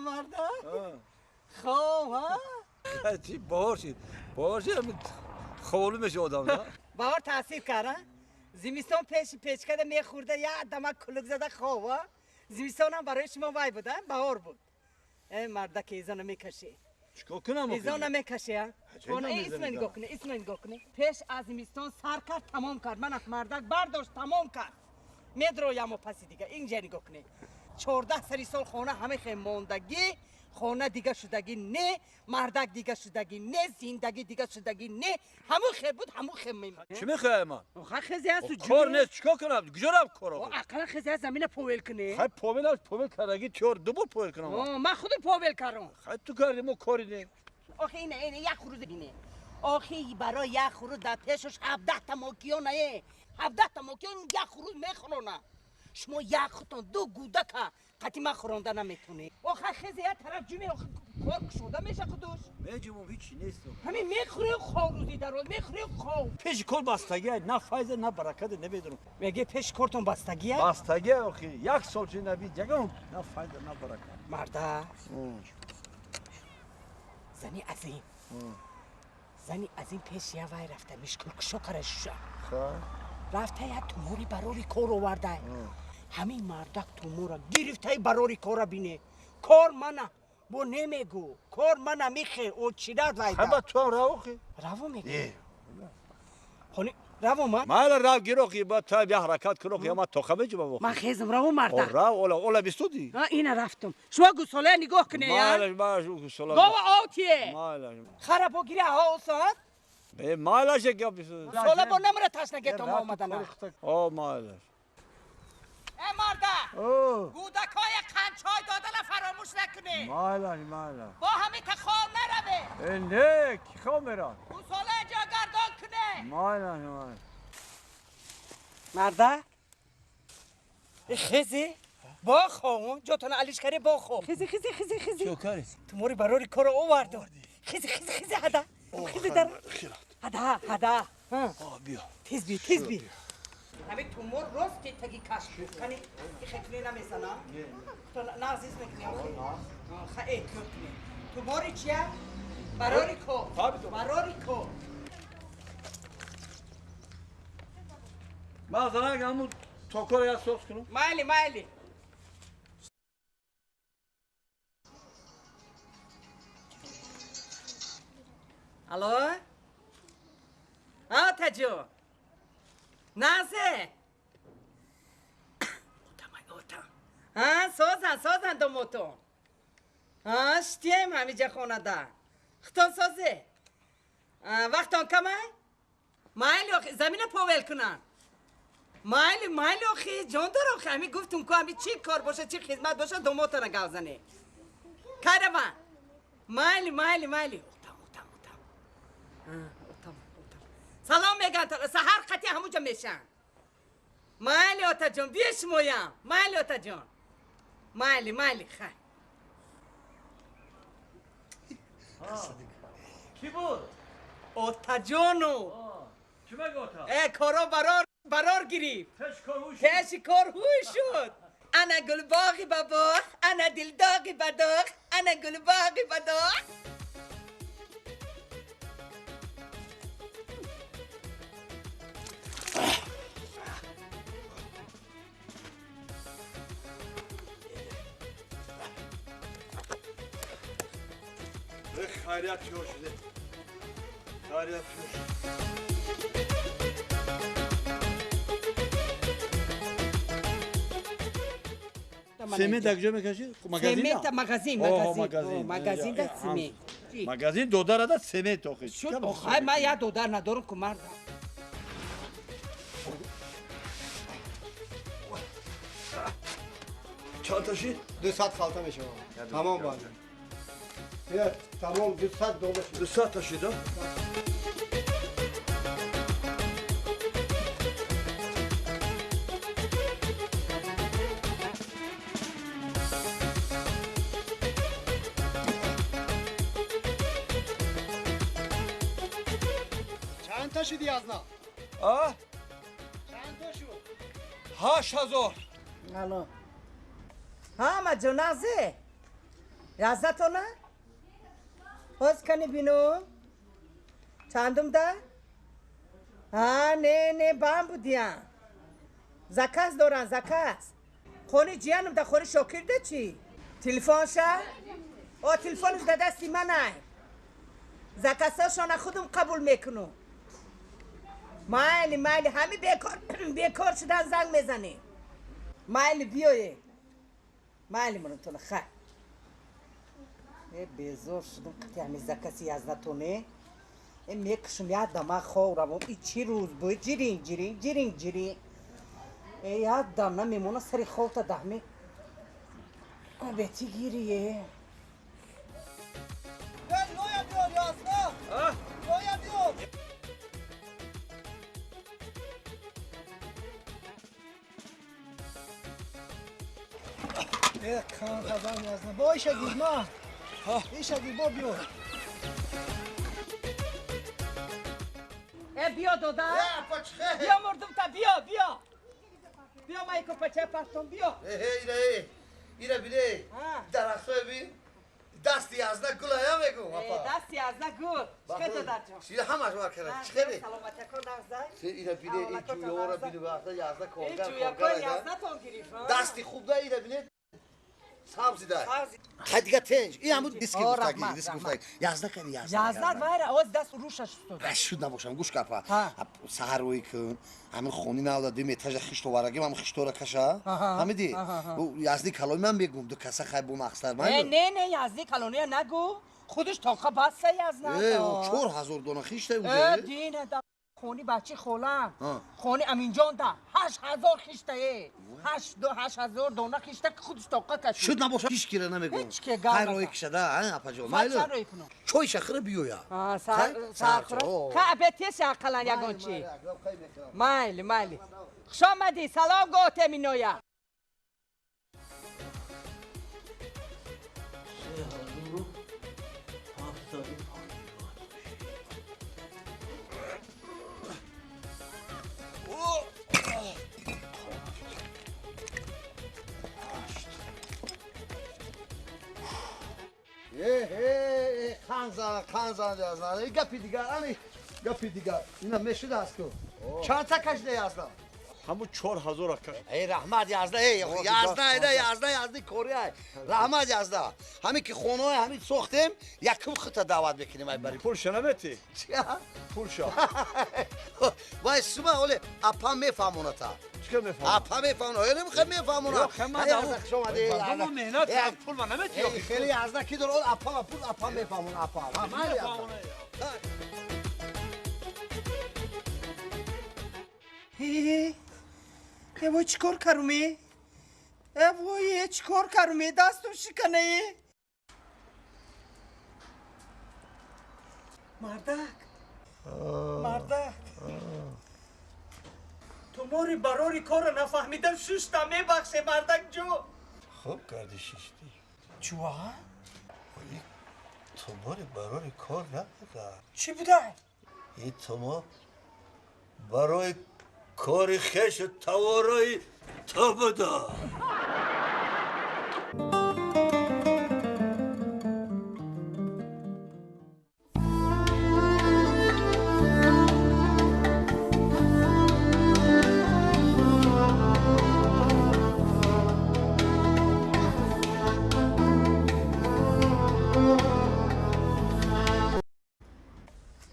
Марда хоб чи баҳор шид, баҳор шид, ховлу меша одам. Баҳор таъсир кард. Зимистон пеши печкада мехӯрда, як дамак кулук зада хоб. Зимистонам барои шумо вай буд, баҳор буд. Э марда, ки изона мекашӣ. Чикор кунам? Изона мекашӣ. Исма нигоҳ кунӣ, исма нигоҳ кунӣ. Пеш аз зимистон сар кард, тамом кард. Манах мардак бардошт, тамом кард. Медроямо паси дига. Инҷа нигоҳ кунӣ. 14 сари сол хона ҳама хе мондагӣ, хона дига шудагӣ не, мардак дига шудагӣ не, зиндагӣ дига шудагӣ не, ҳамун хе буд, ҳамун хе мемонд. Чӣ мехоҳӣ ман? Ха, хезе ҳасту. Кор нест, чикор кунам? Куҷо рам кор? Ақаллан хезе аз замина повел кунӣ. Хай, повел, повел кардагӣ тиёр, ду бор повел кунам. Ман худи повел кардам. Хай, ту кардӣ, мо кори не. Охи ина, ина як хуруз бине. Охи барои як хуруз дар пешаш 17 та мокиёна, е 17 та мокиён як хуруз мехӯрона. Шумо як худтон ду гудака қати ман хӯронда наметонед. Охай, хезе як тараф ҷуме, охи кор кушода меша худуш. Меҷумам, ҳичи нест. Ҳамин мехӯрӣ, хов, рӯзи дароз мехӯрӣ, хов. Пеши кор бастагӣ, на файза, на бараката, намедонам. Меге пеши кортон бастагия? Бастагӣ, охи як сол чи наби ягон на файза, на барака. Марда, зани азим, зани азим пеши я вай рафта, мишкулкушо кара шуша рафта, як тумори барори кор оварда. Ҳамин мардак тумора гирифтаи барори кора бине. Кор мана бо немегу, кор мана михе очират вайда. Хаба туам рав, охи. Раво мегу. Хони раво ман. Майла, рав гир, охи, ба та я ҳаракат кун, охи, ма тоқа меҷумам. Ман хезам, раво марда. Рав, ола, ола бистуди. Ина рафтум. Шумо гусолая нигоҳ куне. Майла, майла, гусола. Гова отие. Майла. Хара бо гири осон. Бе, майла ше гап. Сола бо намра ташнаге то омадана. О, майла. Э марда! Гудакоя қанчой додана фаромӯш накунӣ. Майла, майла. Бо ҳамин та хоб нараве. Э не, ки хоб мерад? Гусола ҷо гардон куне. Майла, майла. Марда? Хези? Бо хом, ҷотона алиш кари, бо хом. Хези, хези, хези, хези. Чӣ кари? Тумори барори коро овардо. Хези, хези, хези, ҳада. Хези дар. Ҳада, ҳада. Биё. Тез би, тез би. Ҳамин тумор рост таги кашф шуд. Кани хекне намезана? То нағзиз мекунӣ охи? Ха, эҳтиёт кунӣ. Тумори чия? Барори кор. Барори кор. Ман занак ҳамун токора як сос кунам. Майли, майли. Алло? А, таҷо? Назе? Отамай, отам. А, созан, созан домотон. А, штием ҳамиҷа хонада. Хутон созе? Вақтон камай? Майли, охи, замина повел кунан. Майли, майли, охи, ҷон дор, охи, ҳами гуфтум ку, ҳами чӣ кор боша, чӣ хизмат боша, домотона гав зане. Кайраван? Майли, майли, майли. Отам, отам, отам. Отам, отам. Салом меган, саҳар қати ҳамуҷа мешан. Майли, отаҷон, бия шумоям. Майли, отаҷон. Майли, майли, хай. Кӣ буд? Отаҷону. Чӣ мега ота? Э, коро барор, барор гирифт. Пеши кор ҳуй шуд. Ана гулбоғи ба боғ, ана дилдоғи ба доғ, ана гулбоғи ба доғ. Хайрият тиёр шуде. Хайрият тиёр шуде. Семент дар куҷо мекашӣ? Семент магазин, магазин. Магазин да семент. Магазин додарада семент охи. Шуд, охай, ман як додар надорам ку, марда. Чанд та шид? 200 халта мешавад. Тамом банд. Я тамом 200 доллар шуд. 200 та шид, а? Чанд та шуди аз нав? А? Чанд та шуд? 8000. Алло. Ҳама ҷоназе. Язатона? Ҳоз кани бино? Чандум да? Ҳа, не, не, бам будиян. Заказ доран, заказ. Хони ҷиянам да хори Шокир да чӣ? Телефонша? О, телефонш да дасти манай. Заказҳошона худум қабул мекунам. Майли, майли, ҳами бекор шудан занг мезанем. Майли, биёе. Майли, мурумтона, хай. Э, безор шудум қати ҳами закази язнатоне. Э, мекушум як дама хов равом. И чӣ рӯз буд? Ҷирин, ҷирин, ҷирин, ҷирин. Э, як дам намемона сари ховта даҳми. Бети гирие. Лоя биёр, Язна! Лоя биёр! Кан хазан Язна. Бо иша гир, ма. Иша гир, бо биёр. Э, биё, дода. Биё, мурдумта, биё, биё. Биё, майко пача партон, биё. Э, ира, э. Ира бине. Дарахтҳое бин. Дасти Язна гул ая мегум, апа. Дасти Язна гул. Чӣ додаҷон? Шира ҳамаш вар кара. Чӣ хеле? Саломатако нағзай. Ира бине, ин ҷӯёро бине, вақта Язна коргар, коргар. Язнатон гирифт. Дасти хуб да ира бине. Сабзида. Хай дига тенҷ. Ин ҳамун диски гуфтагӣ, диски гуфтагӣ. Язна кани Язна. Язна вайра, оз даст рӯшаш устода. Шуд набошам, гӯш капа. Саҳар рӯй кун. Ҳамин хони навда ду метража хишт оварагим, ҳамин хиштора каша. Ҳамиди? Язни калони ман мегум, ду каса хай бо мақсад. Не, не, не, язни калония нагу. Худаш тоқа баста Язна. Э, 4000 дона хишта уже. Э, дина да хони бачи холам. Хони Аминҷон да 8000 хиштае. 8000 дона хишта худаш тоқа кашид. Шуд набоша, ҳеч кира намегум. Ҳеч ки гап. Хай рӯй кишада, а, апаҷон. Майло. Чой шахра биёя. Сархура. Ха, абетес ақалан ягон чи. Майли, майли. Хуш омадӣ, салом готем иноя. Қанзана, қанзана Язна. Гапи дигар, ани гапи дигар. Ина мешудааст ку. Чанд та кашида Язна? Ҳамун 4000 каш. Эй, раҳмат Язна, эй, Язна, эй, Язна, Язни кори ай. Раҳмат Язна. Ҳамин ки хонаҳои ҳамин сохтем, якум хута даъват мекунем ай бари. Пулша наметӣ? Чия? Пулша. Вай сума оле апа мефаҳмоната. Чӣ мефаҳмона? Апа мефаҳмона. Ё намехоҳ мефаҳмона. Хуш омадӣ. Меҳнат пул ма наметӣ. Хеле Язна ки дор, апа пул апа мефаҳмона апа. Майли апа. Э, вой, чӣ кор каруме? Э, вой, чӣ кор каруме? Дастум шиканае. Мардак. Мардак. Тумори барори корро нафаҳмидам, шуштам, мебахше, мардак ҷо. Хуб кардӣ шиштӣ. Чуа? Тумори барори кор набуда. Чӣ буда? Ин тумор барои кори хешу таворои ту буда.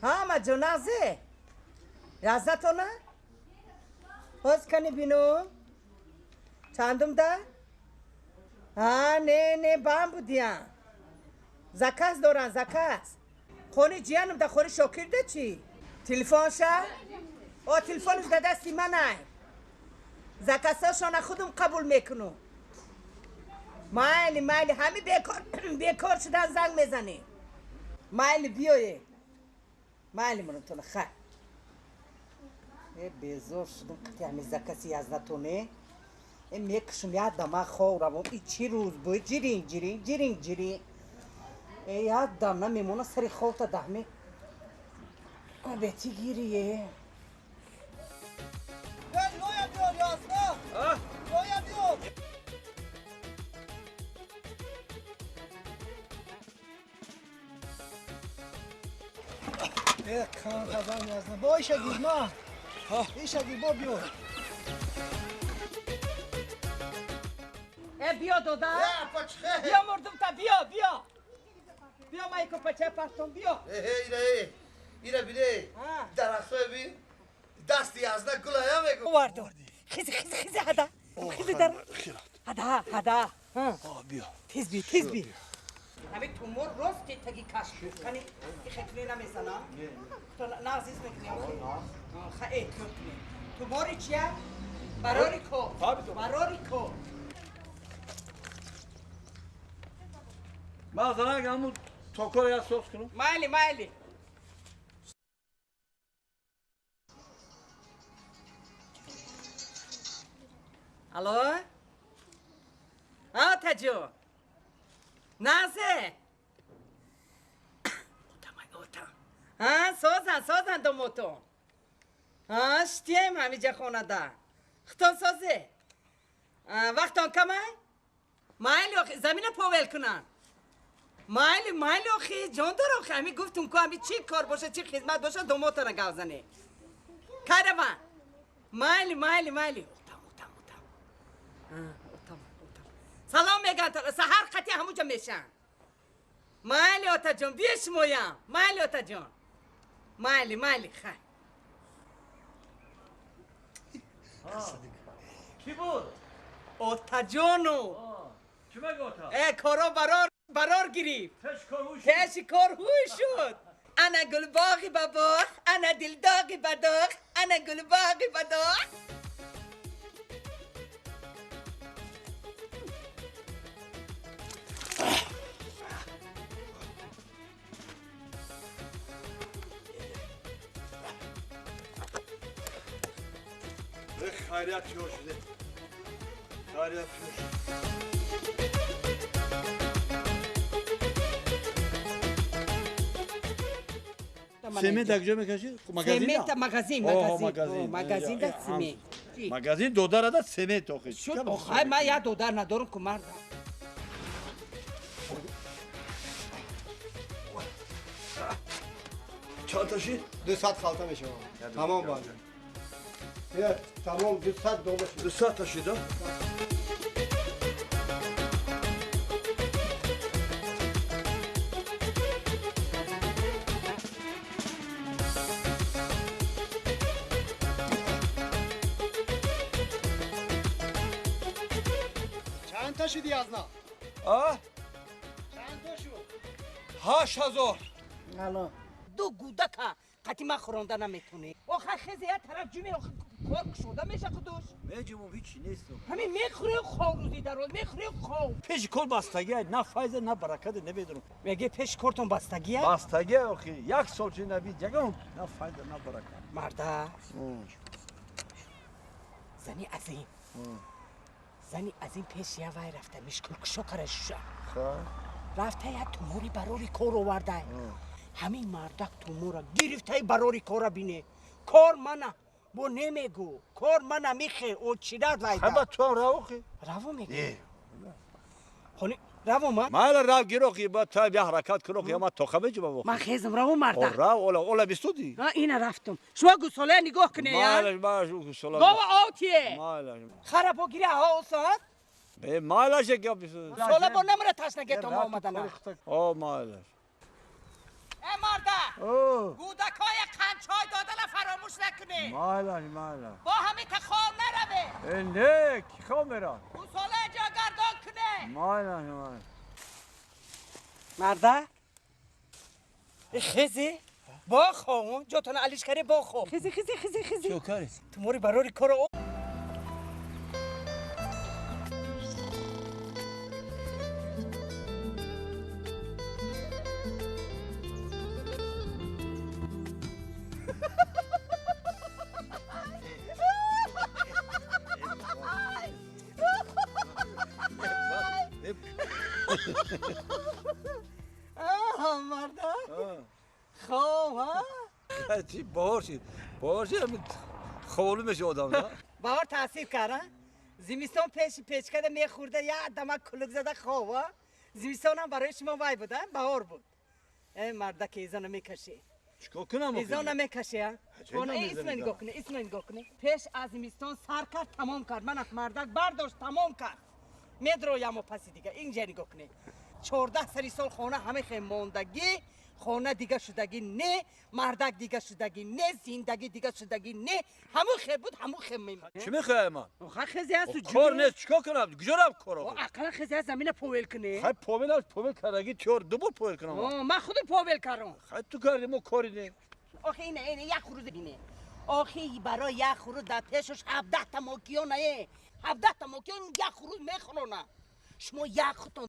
Ҳама ҷоназе. Язатона? Ҳоз кани бино? Чандум да? Ҳа, не, не, бам будиян. Заказ доран, заказ. Хони ҷиянам да хори Шокир да чӣ? Телефонша? О, телефонш да дасти манай. Заказҳошона худум қабул мекунам. Майли, майли, ҳами бекор шудан занг мезанем. Майли, биёе. Майли, мурумтона, хай. Э, безор шудум қати ҳами закази язнатоне. Э, мекушум як дама хов равом. И чӣ рӯз буд? Ҷирин, ҷирин, ҷирин, ҷирин. Э, як дам намемона сари ховта даҳми. Бети гирие. Лоя биёр, Язна! Лоя биёр! Кан хазан язна. Бо иша гир ма. Иша гир бо биё. Биё дода. Биё мурдум та биё, биё. Биё майко пача пастон биё. Ира ира бине. Дарахтҳои бин. Дасти язна гулая мегу. Овардо. Хизи хизи хизи ҳада. Хизи дар. Ҳада, ҳада. Биё. Тез би, тез би. Ҳамин тумор рост таги кашф шуд. Кани хекне намезана? То нағзиз мекунӣ охи? Ха эҳтиёт кунӣ. Тумори чия? Барори кор. Барори кор. Ман занак ҳамун токоро як сос кунам. Майли, майли. Алло? А, Таҷо. Назе. Отамай, отам. А, созан, созан домотон. А, штием ҳамиҷа хонада. Хутон созе. Вақтон камай? Майли охи, замина повел кунан. Майли, майли охи, ҷон дор охи. Ҳами гуфтум ку ҳами чӣ кор боша, чӣ хизмат боша, домотона гав зане. Караван. Майли, майли, майли. Отам, отам, отам. Отам, отам. Салом меган саҳар қати ҳамуҷа мешан. Майли отаҷон, биё шумоям. Майли отаҷон. Майли, майли, хай. Кӣ буд? Отаҷону. Чӣ мега ота? Коро барор гирифт. Пеши кор ҳуй шуд. Ана гулбоғи ба боғ, ана дилдоғи ба доғ, ана гулбоғи ба доғ. Хайрият чиё шуде. Хайрият чиё шуде. Семент дар куҷо мекашӣ? Магазин? Семент магазин, магазин. Магазин да семент. Магазин додарада семент охи. Шуд, охай, ман як додар надорам ку марда. Чанд та шид? 200 халта мешавад. Тамом баъд. Тамом 200 доллар шуд. 200 та шид, а? Чанд та шуди язна? А? Чанд та шуд? 8000. Алло. Ду гудака қати ман хӯронда наметонӣ. Охай хези як тараф ҷуме охи кор кушода меша худуш. Меҷумум ҳичи нест. Ҳамин мехӯрӣ хов рӯзи дароз, мехӯрӣ хов. Пеши кор бастагия, на файза, на бараката намедонам. Меге пеши кортон бастагия? Бастагия охи, як сол чи набид, ягон на файза, на барака. Марда. Зани азим. Зани азим пеш я вай рафта, мишкулкушо кара шуша. Рафта я тумори барори кор оварда. Ҳамин мардак тумора гирифтаи барори кора бине. Кор мана бо немегу, кор мана михе, очират вайда. Хаба ту ҳам рав охи? Раво мегу. Хони раво ман? Майла рав гир охи, ба та я ҳаракат кун охи, ман тоқа меҷумам охи. Ман хезам раво марда. Рав, ола, ола бистуди? Ҳа, ина рафтум. Шумо гусолая нигоҳ куне, я? Майла, майла, гусола. Гова отие. Майла. Хара бо гири аҳо осад? Э, майла ше гап бистуди. Сола бо намра ташнагетон омадана. О, майла. Э марда! Гудакҳои қанчой додана фаромӯш накунӣ. Майлаш, майла. Бо ҳамин та хоб нараве. Э, не, ки хоб мерад? Гусола ҷогардон куне. Майлаш, майла. Марда? Хези? Бо хом, ҷотона алишкари бо хом. Хези, хези, хези, хези. Чӣ кари? Тумори барори коро марда. Хоб, ҳа? Чӣ баҳор шид? Баҳор шид, ҳамин ховлу меша одам, на? Баҳор таъсир кард, а? Зимистон пеши печкада мехӯрда, як дамак кулук зада хоб, а? Зимистонам барои шумо вай буд, а? Баҳор буд. Э, марда кезана мекашӣ. Чикор кунам? Изона мекаши, а? Хона исма нигоҳ кунӣ, исма нигоҳ кунӣ. Пеш аз зимистон сар кард, тамом кард. Ман мардак бардошт, тамом кард. Медроямо паси дига. Инҷа нигоҳ кунӣ. 14 сари сол хона ҳама хе мондагӣ, хона дига шудагӣ не, мардак дига шудагӣ не, зиндагӣ дига шудагӣ не. Ҳамун хе буд, ҳамун хе мемонд. Чӣ мехоҳӣ ман? Охе хези аст кор нест, чикор кунам? Куҷо рафт кор? Ақаллан хези аз замина повел кунӣ. Хай повел, повел кардагӣ тиёр ду бор повел кунам. Ман худу повел кардам. Хай ту кардӣ, мо кори не. Охе ине, ине як хурӯз ине. Охе барои як хурӯз дар пешаш 17 та мокиён ае. 17 та мокиён як хурӯз мехӯрона. Шумо як худтон